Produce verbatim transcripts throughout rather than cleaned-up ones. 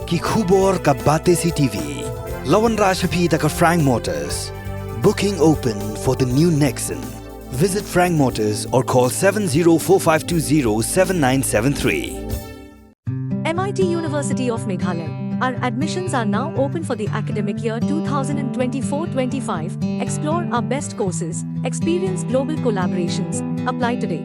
Ki khubor ka Batesi T V. La wanrah sha phi da ka Frank Motors. Booking open for the new Nexon. Visit Frank Motors or call seven zero four five two zero seven nine seven three. M I T University of Meghalaya. Our admissions are now open for the academic year twenty twenty-four twenty-five. Explore our best courses, experience global collaborations. Apply today.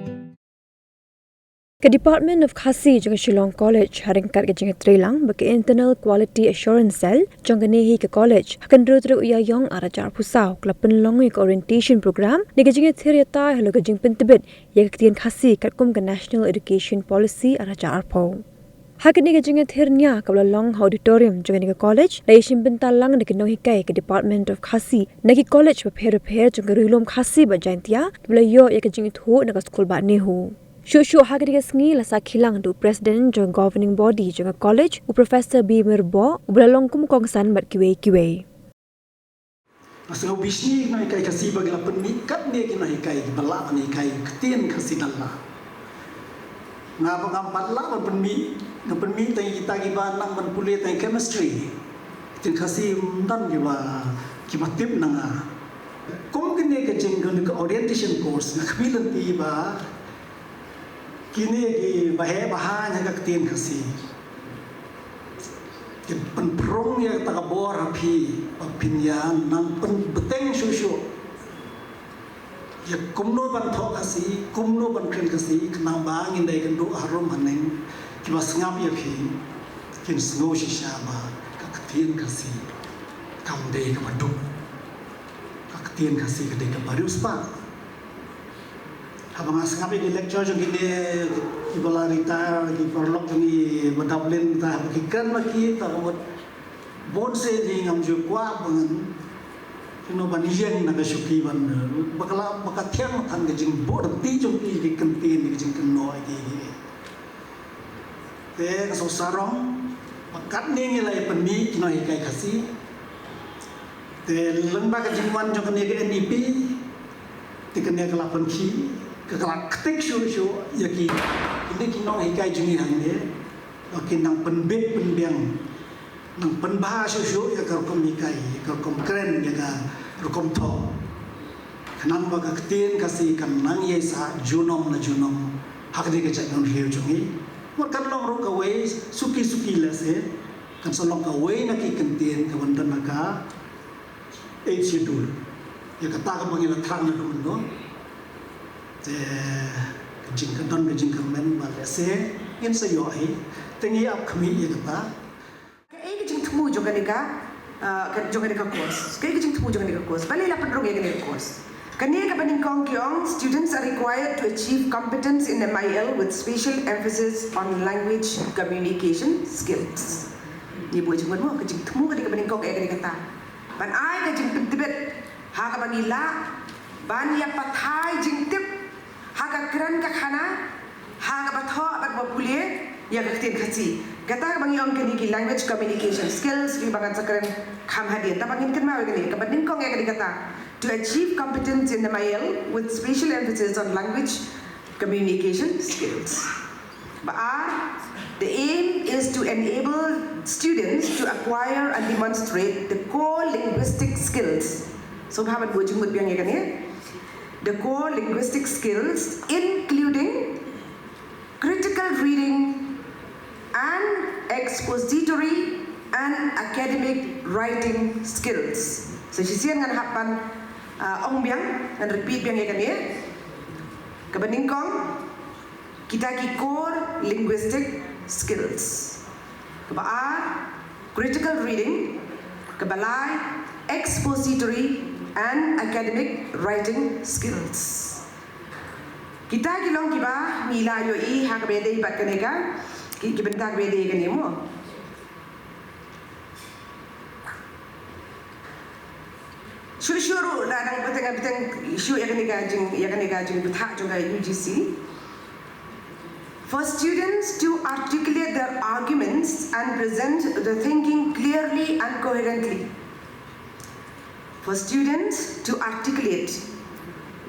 Ka Department of Khasi jong ka Shillong College ha ryngkat ka jingïatreilang bad ka Internal Quality Assurance Cell jong kane hi ka college, ha ka kynriew tarik u Ïaïong arhajar arphew saw, ka la pynlong ïa ka orientation program ne ka jingïathir ïatai halor ka jingpyntbit ïa ka ktien Khasi katkum ka National Education Policy arhajar arphew. Ha kane ka jingïathir nia kaba la long ha auditorium jong kane ka college, la ïashim bynta lang da ki nonghikai ka Department of Khasi na ki college bapher bapher jong ka Ri-lum Khasi bad Jaintia, kiba la ïoh ïa ka jingithuh na ka skul bah NEHU. Shuh shuh ha kane ka sngi la sakhi lang da u President jong ka Governing Body jong ka college, u Professor B Myrboh, uba la long kum u kongsan bad kiwei kiwei. Nga sngewbha bishni ki nonghikai Khasi ba ki la pynmih katne ki nonghikai kiba lah ban hikai ktien Khasi dalla. Nga ba ngam pat lah ban pynmih, nga pynmih tang ïa kita kiba nang ban pule tang ïa chemistry. Ktien Khasi ym don kiba, kiba tip na nga. Kum kane ka jing, kane ka orientation course nga khmih lynti ba kine kiba heh ba haiñ ha ka ktien Khasi kin pynphrung ïa kata ka bor ha phi ba phin ïa nang pynbteng shuh shuh ïa kumno ban thoh Khasi, kumno ban kren Khasi, khnang ba ngin da ïakynduh harum haneng, kiba sngap ïa phi kin sngew shisha ba ka ktien Khasi kam dei kaba duk. Ka ktien Khasi ka dei kaba riewspah. Haba nga sngap ïa ki lecture jong kine kiba la retire, ki paralok jong ngi ba dap lin, kita haba ki kren ma ki, ta ka mut bun sien hi ngam ju kwah ba ngan, you know, ban ïeng na ka shuki ban, ba ka la, ba ka thiang than ka jingbuh ryntih jong ki, ki kyntien, ki jingkynnoh, ki, ki. Te ka sngewsarong ba katne ngi la ïa pynmih ki nonghikai Khasi. Te lyngba ka jingwan jong kane ka N E P, te kane ka la pynkhih, ka, ka la ktik shuh shuh ïa ki, kine ki nonghikai jong ngi hangne ba kin nang pynbit pynbiang, nang pynbha shuh shuh ïa ka rukom hikai, ïa ka rukom kren, ïa ka rukom thoh, khnang ba ka ktien Khasi kan nang ïaisah junom na junom ha kane ka jaitbynriew jong ngi. Wat kan long ruh kawei suki suki lehse, kan sa long kawei na ki kyntien kaban don ha ka Eighth Schedule. Ïa kata kaba ngi la thrang na ka mynno. Te ka jing, ka don ka jingkyrmen ba lehse ngin sa ïoh hi. Te ngi ap khmih ïa kata. Kaei ka jingthmu jong kane ka, ah, ka, jong kane ka course? Kaei ka jingthmu jong kane ka course? Balei la pynrung ïa kane ka course? Kane kaba nyngkong ki ong, students are required to achieve competence in M I L with special emphasis on language communication skills. Ngi buh jingmut mo, ka jingthmu kane kaba nyngkong ïa kane kata. Ban ai ka jingpyntbit ha kaba ngi lah ban ïa pathai jingtip ha ka kren ka khana, ha kaba thoh bad ba pule ïa ka ktien Khasi. Kata kaba ngi ong kine ki language communication skills, kiba ngan sa kren kham hadien. Te ba ngin kynmaw ïa kane, kaba nyngkong ïa kane kata, to achieve competence in M I L with special emphasis on language communication skills. Ba ar, the aim is to enable students to acquire and demonstrate the core linguistic skills. So, ba haba buh jingmut biang ïa kane, the core linguistic skills, including critical reading and expository and academic writing skills. So, shisien ngan hap ban, ah, ong biang, ngan repeat biang ïa kane. Kaba nyngkong, kita ki core linguistic skills. Kaba ar, critical reading. Kaba lai, expository and academic writing skills. Kita ki long kiba ngi la ïohi ha kaba ïadei bad kane ka, ki, ki bynta kaba ïadei kane mo. Shuh shuh ruh la dang bteng, bteng shuh ïa kane ka jing, ïa kane ka jingbthah jong ka U G C. For students to articulate their arguments and present the thinking clearly and coherently. For students to articulate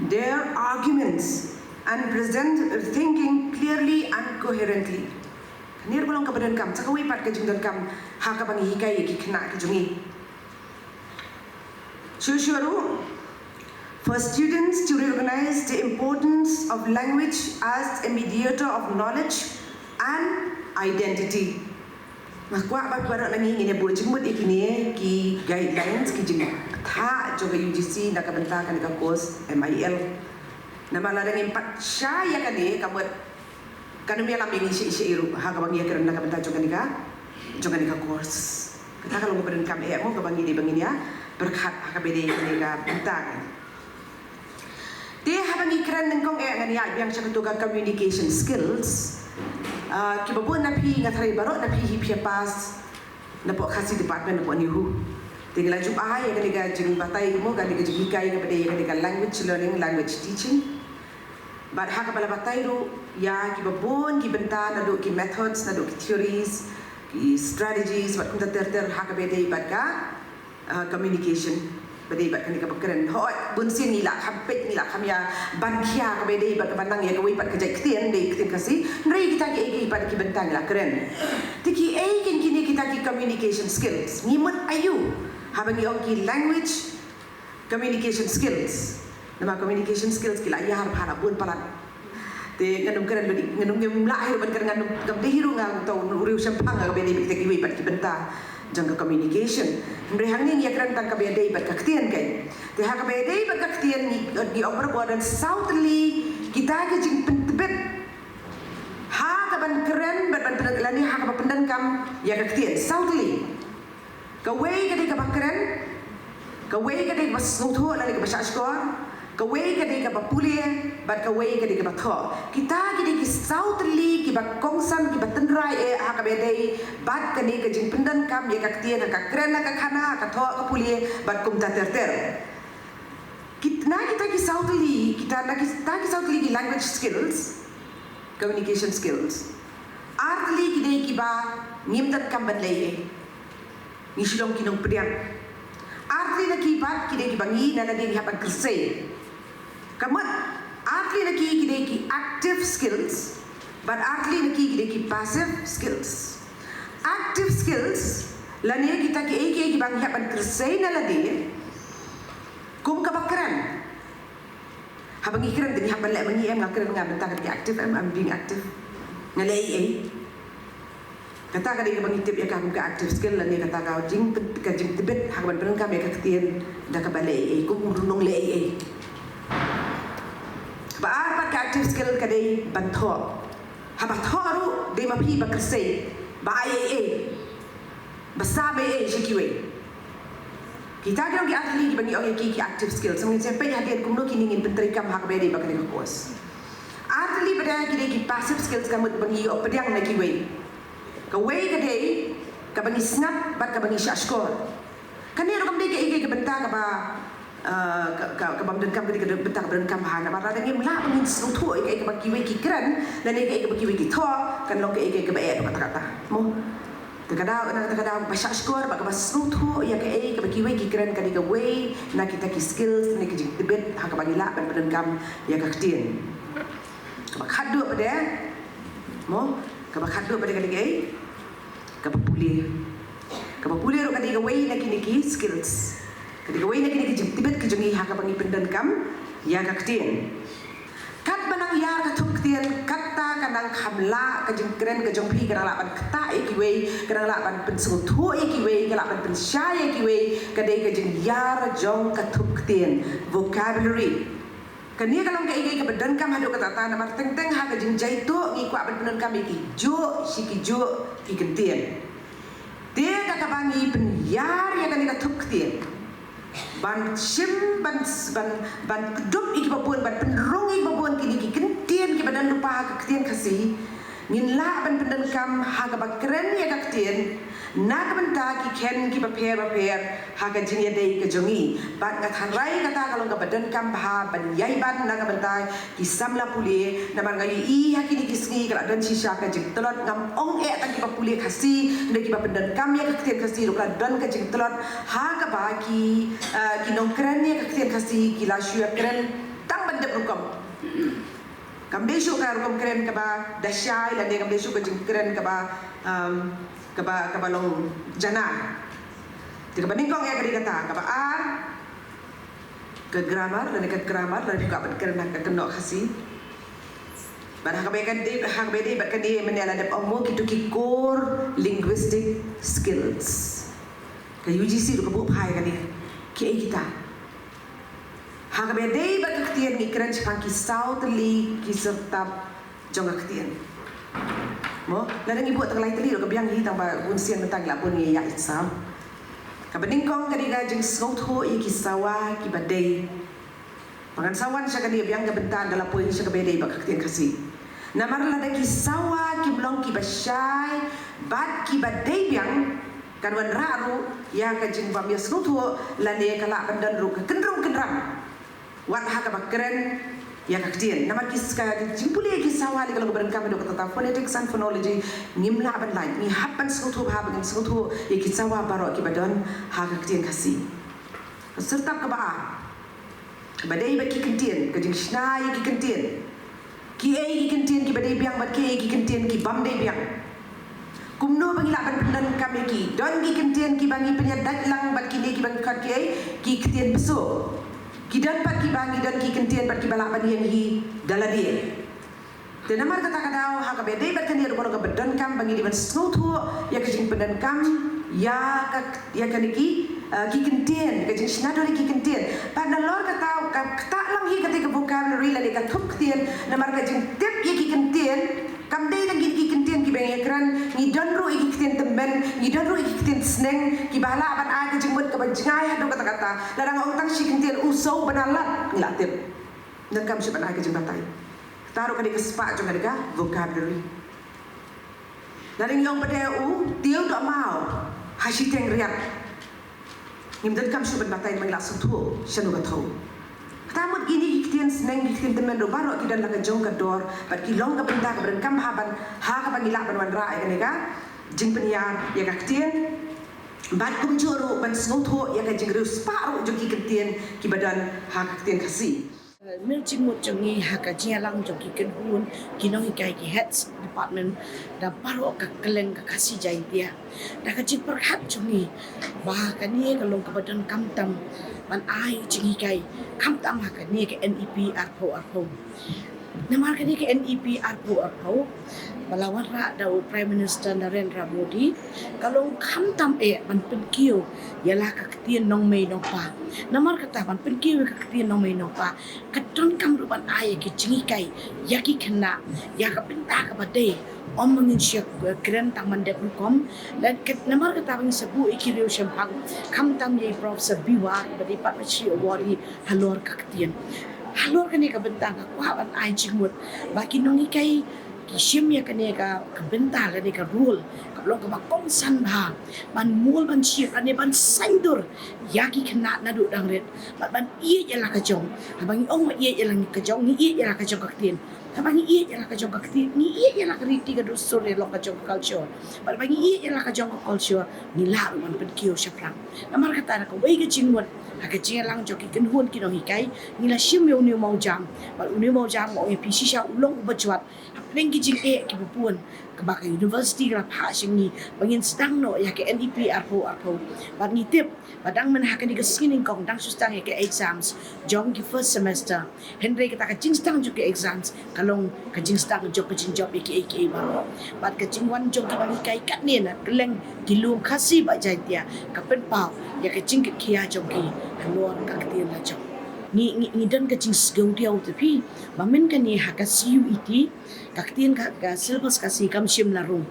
their arguments and present their thinking clearly and coherently. Nir ba long kaba donkam, sa kawei pat ka jingdonkam ha kaba ngi hikai ïa ki khynnah ki jong ngi. Shuh shuh ruh, for students to recognize the importance of language as a mediator of knowledge and identity. Nga kwah ba baroh na ngi ngin ïa buh jingmut ïa kine ki guidelines, ki jingthoh jong ka U G C na ka bynta kane ka course M I L. Namar lada ngim pat shai ïa kane, ka mut kan ym ïalam ïa ngi shisha ruh ha kaba ngi ïakren na ka bynta jong kane ka, jong kane ka course. Kata ka long kaba donkam eh mo, kaba ngi dei ba ngin ïa pyrkhat ha kaba dei kane ka bynta. Te haba ngi kren nyngkong eh, ngan ïa biang sha kato ka communication skills. Ah, kiba bun na phi, nga tharai baroh na phi hi phi ïa pass napoh Khasi department napoh NEHU. Te ngi la ju ai ïa kane ka jingbatai mo, kane ka jinghikai kaba dei ïa kane ka language learning, language teaching. Bad ha kaba la batai ruh ïa kiba bun ki bynta, naduh ki methods, naduh ki theories, ki strategies, bad kumta ter ter ha kaba dei bad ka, uh, communication, ba dei bad kane kaba kren. Hooid, bun sien ngi la kham peit, ngi la kham ïa ban khia kaba dei bad kaba nang ïa kawei pat ka jait ktien, dei ktien Khasi. Hynrei kita kiei kiei pat ki bynta ngi la kren. Te kiei kine kita ki communication skills, ngi mut aïu haba ngi ong ki language communication skills. Namar communication skills ki la ïar bha la bun palat. Te ngan ym kren, ngan ym, ngim lah hi ruh ban kren, ngan ym, kam dei hi ruh nga uto u riew shemphang kaba dei bad kita kiwei pat ki bynta jong ka communication. Hynrei hangne ngi ïakren tang kaba dei bad ka ktien, kan. Te ha kaba dei bad ka ktien ngi, ngi ong baroh ba don saw tylli kita ki jingpyntbit ha kaban kren bad ban pyndonkam, lane ha kaba pyndonkam ïa ka ktien, saw tylli. Kawei ka dei kaba kren, kawei ka dei kaba sngewthuh lane kaba shahshkor, kawei ka dei kaba pule, bad kawei ka dei kaba thoh. Kita ki dei ki saw tylli kiba kongsan, kiba tynrai eh ha kaba dei bad kane ka jingpyndonkam ïa ka ktien, ha ka kren, ha ka khana, ha ka thoh, ha ka pule, bad kumta ter ter. Kit-, na kita ki saw tylli, kita, na kita ki saw tylli ki language skills, communication skills, ar tylli ki dei kiba ngim donkam ban leh ei ei. Ngi shu long ki nongpdiang. Ar tylli na ki pat ki dei kiba ngi na lade ngi hap ban kyrsei. Ka mut, ar tylli na ki ki dei ki active skills, bad ar tylli na ki ki dei ki passive skills. Active skills, lane kita kiei kiei kiba ngi hap ban kyrsei na lade, kum kaba kren. Haba ngi kren te ngi hap ban leh ma ngi, em, nga kren nga bynta ka dei active, em, I'm being active. Nga leh ei ei. Kata ka dei kaba ngi tip ïa ka kum ka active skill, lane kata ka jing, ka jingtbit ha kaban pyndonkam ïa ka ktien da kaba leh ei ei, kum u nongleh ei ei. Kaba ar pat ka active skill ka dei ban thoh. Haba thoh ruh dei ma phi ba kyrsei, ba ai ei ei, ba sah ei ei sha kiwei. Kita ki long ki ar tylli kiba ngi ong ïa ki, ki active skills. Ngin sa peit hadien kumno kine ngin pyntreikam ha kaba dei bad kane ka course. Ar tylli pat ki dei ki passive skills, ka mut ba ngi ïoh pdiang na kiwei. Kawei ka dei kaba ngi sngap bad kaba ngi shahshkor. Kane ruh kam dei kaei kaei ka bynta kaba, ah, ka, ka, kabym donkam, ka dei ka bynta kaba donkam bha, namar lada ngim lah ban sngewthuh ïa kaei kaba kiwei ki kren lane kaei kaba kiwei ki thoh, kan long kaei kaei kaba eh bad kata kata. Mo. Te ka daw, na kata ka daw, ba shahshkor bad kaba sngewthuh ïa kaei kaba kiwei ki kren ka dei kawei na kita ki skills ne ka jingtbit ha kaba ngi lah ban pyndonkam ïa ka ktien. Kaba khatduh pat, mo, kaba khatduh pat ka dei kaei? Kaba pule. Kaba pule ruh ka dei kawei na kine ki skills. Ka dei kawei na kine ki jingtbit ki jong ngi ha kaba ngi pyndonkam ïa ka ktien. Katba nang ïar ka thup ktien, kata ka nang kham lah ka jingkren ka jong phi, ka nang lah ban ktah ïa kiwei, ka nang lah ban pynsngewthuh ïa kiwei, ka lah ban pynshai ïa kiwei, ka dei ka jingïar jong ka thup ktien, vocabulary. Kane ka long kaei kaei kaba donkam haduh katta katta, namar teng teng ha ka jingjaituh ngi kwah ban pyndonkam ïa kijuh shi kijuh ki kyntien. Te da kaba ngi pynïar ïa kane ka thup ktien, ban shim, ban, ban, ban kdup ïa kiba bun, ban pynrung ïa kiba bun kine ki kyntien kiba don lypa ha ka ktien Khasi, ngin lah ban pyndonkam ha kaba kren ïa ka ktien na ka bynta ki khein kiba pher ba pher ha ka jingïadei ka jong ngi. Bad nga tharai kata ka long kaba donkam bha ban ïai ban na ka bynta ki samla pule, namar nga ïohi ha kine ki sngi ka la don shisha ka jingtlot, ngam ong eh tang kiba pule Khasi, hynrei kiba pyndonkam ïa ka ktien Khasi ruh ka la don ka jingtlot ha kaba ki, eh, ki nongkren ïa ka ktien Khasi ki la shu ïakren tang ban dep rukom. Kam dei shuh ka rukom kren kaba da shai lane kam dei shuh ka jingkren kaba, um, kaba, kaba long jana. Te kaba nyngkong ïa ka dei kata, kaba ar ka grammar lane ka grammar lane ka ban kren ha ka kynnoh Khasi. Bad ha kaba dei, ha kaba dei bad kane mynne la dep ong mo kito ki core linguistic skills. Ka U G C ruh ka buh phai kane. Kiei kita? Ha kaba dei bad ka ktien ngi kren shaphang ki saw tylli ki syrtap jong ka ktien. Mo, lada ngi buh tang lai tylli ruh ka biang hi tang ba bun sien mynta ngi la bun ngi ïa ïa sam. Kaba nyngkong ka dei ka jingsngewthuh ïa ki sawa kiba dei. Ba ngan sa wan sha kane biang ka bynta da la poi sha kaba dei bad ka ktien Khasi. Namar lada ki sawa kim long kiba shai bad kiba dei biang, kan wanrah ruh ïa ka jingbym ïasngewthuh lane ka lah ban don ruh ka kynrung kynram wat ha kaba kren ïa ka ktien. Namar ki ska, ka jingpule ïa ki sawa lei ka long kaba donkam haduh katta katta phonetics and phonology. Ngim lah ban lait, ngi hap ban sngewthuh bha ba ngin sngewthuh ïa ki sawa baroh kiba don ha ka ktien Khasi. Ka syrtap kaba ar, kaba dei bad ki kyntien, ka jingshna ïa ki kyntien. Kiei ki kyntien kiba dei biang bad kiei ki kyntien kibym dei biang. Kumno ba ngi lah ban pyndonkam ïa ki? Don ki kyntien kiba ngi pynïadait lang bad kine kiba ngi khot kiei, ki ktien bsut. Ki don pat kiba ngi don ki kyntien bad kiba lah ban ïeng hi da lade. Te namar kata ka daw ha kaba dei bad kane ruh ka long kaba donkam ba ngi dei ban sngewthuh ïa ka jingpyndonkam ïa ka, ïa kane ki, eh, ki kyntien, ka jingshna dur ïa ki kyntien. Bad nalor kata ka ktah lang hi kata ka vocabulary lane ka thup ktien, namar ka jingtip ïa ki kyntien kam dei tang ki, ki kyntien kiba ngi ïakren, ngi don ruh ïa ki ktien tymmen, ngi don ruh ïa ki ktien sneng kiba lah ban ai ka jingmut kaba jngai haduh katta katta. Lada nga ong tang shi kyntien u sow bnalad ngi la tip. Donkam shuh ban ai ka jingbatai. Kata ruh ka dei ka spah jong ka dei ka vocabulary. Lada ngi ong pat u tiew dohmaw ha shiteng riat, ngim donkam shuh ban batai namar ngi la sngewthuh shano ka thew. Kata mut kine ki ktien sneng ki ktien tymmen ruh baroh ki don la ka jong ka dor bad ki long ka bynta kaba donkam ha ban, ha kaba ngi lah ban wanrah ïa kane ka jingpynïar ïa ka ktien. Bad kumjuh ruh ban sngewthuh ïa ka jingriewspah ruh jong ki kyntien kiba don ha ka ktien Khasi. Mih jingmut jong ngi ha ka jingïalang jong ki kynhun ki nonghikai, ki heads department da baroh ka kylleng ka Khasi Jaintia, da ka jingpyrkhat jong ngi ba kane ka long kaba donkam tam ban ai jinghikai khamtam ha kane ka N E P arphew arphew. Namar kane ka N E P arphew arphew ba la wanrah da u Prime Minister Narendra Modi ka long khamtam eh ban pynkiew ïa la ka ktien nongmei nongpa. Namar kata ban pynkiew ïa ka ktien nongmei nongpa ka donkam ruh ban ai ïa ki jinghikai ïa ki khynnah ïa ka bynta kaba dei. Ym ma ngin shu kren tang ban dep rukom. Namar kata ba ngin sa buh ïa ki riew shemphang khamtam ïa i Professor B Y ba dei Padma Shri Award hi halor ka ktien. Halor kane ka bynta nga kwah ban ai jingmut ba ki nonghikai ki shim ïa kane ka, ka bynta lane ka role kaba long kaba kongsan bha ban mul ban shim lane ban saiñdur ïa ki khynnah naduh dang rit bad ban ïeit ïa la ka jong. Haba ngi ong ba ïeit ïa la ka jong, ngi ïeit ïa la ka jong ka ktien. Haba ngi ïeit ïa la ka jong ka ktien, ngi ïeit ïa la ka riti ka dustur, ïa long ka jong ka culture. Bad haba ngi ïeit ïa la ka jong ka culture ngi lah ruh ban pynkiew shaphrang. Namar kata na kawei ka jingmut ha ka jingïalang jong ki kynhun ki nonghikai ngi la shim ïa une u mawjam. Bad une u mawjam nga ong ïa phi shisha u long uba jwat hapdeng ki jingeh kiba bun kaba ka university ka la phah sha ngi ba ngin sdang noh ïa ka N E P arphew arphew. Bad ngi tip ba dang mynta ha kane ka sngi nyngkong dang shu sdang ïa ka exams jong ki first semester. Hynrei kata ka jingsdang jong ki exams ka long ka jingsdang jong ka jingjop ïa kiei kiei baroh. Bad ka jingwan jong ki nonghikai katne na kylleng ki lum Khasi bad Jaintia ka pynpaw ïa ka jingkitkhia jong ki halor ka ktien la jong. Ngi, ngi, ngi don ka jingsngewdiaw te phi ba mynta kane ha ka C U E T ka ktien ka, ka syllabus Khasi kam shym la rung.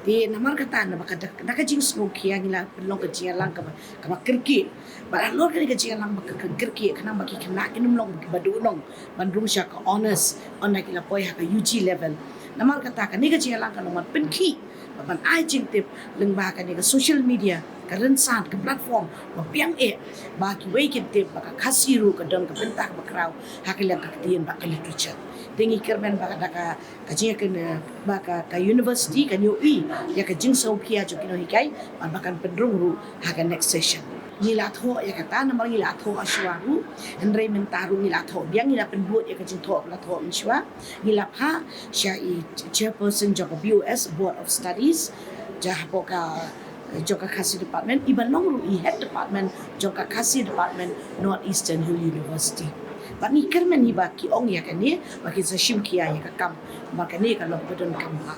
Te namar kata na ba ka da, da ka jingsngewkhia ngi la pynlong ka jingïalang kaba, kaba kyrkieh. Bad halor kane ka jingïalang ba ka, ka kyrkieh khnang ba ki khynnah kin ym long kiba duhnong ban rung sha ka honours, ynda ki la poi ha ka U G level. Namar kata kane ka jingïalang ka long ban pynkhih bad ban ai jingtip lyngba kane ka social media, ka rynsan, ka platform ba biang eh ba kiwei kin tip ba ka Khasi ruh ka don ka bynta kaba khraw ha ka liang ka ktien bad ka literature. Te ngi kyrmen ba ka da ka ka jingïakynduh ba ka, ka university kan ïohi ïa ka jingsngewkhia jong ki nonghikai bad ba kan pynrung ruh ha ka next session. Ngi la thoh ïa kata namar ngi la thoh shuwa ruh. Hynrei mynta ruh ngi la thoh biang, ngi la pynbud ïa ka jingthoh ba la thoh mynshuwa. Ngi la phah sha i chairperson jong ka B O S, Board of Studies, jong hapoh ka, jong ka Khasi Department, i ba long ruh i head department jong ka Khasi Department, North Eastern Hill University. Bad ngi kyrmen hi ba ki ong ïa kane ba kin sa shim khia ïa ka kam, ba kane ka long ba donkam bha.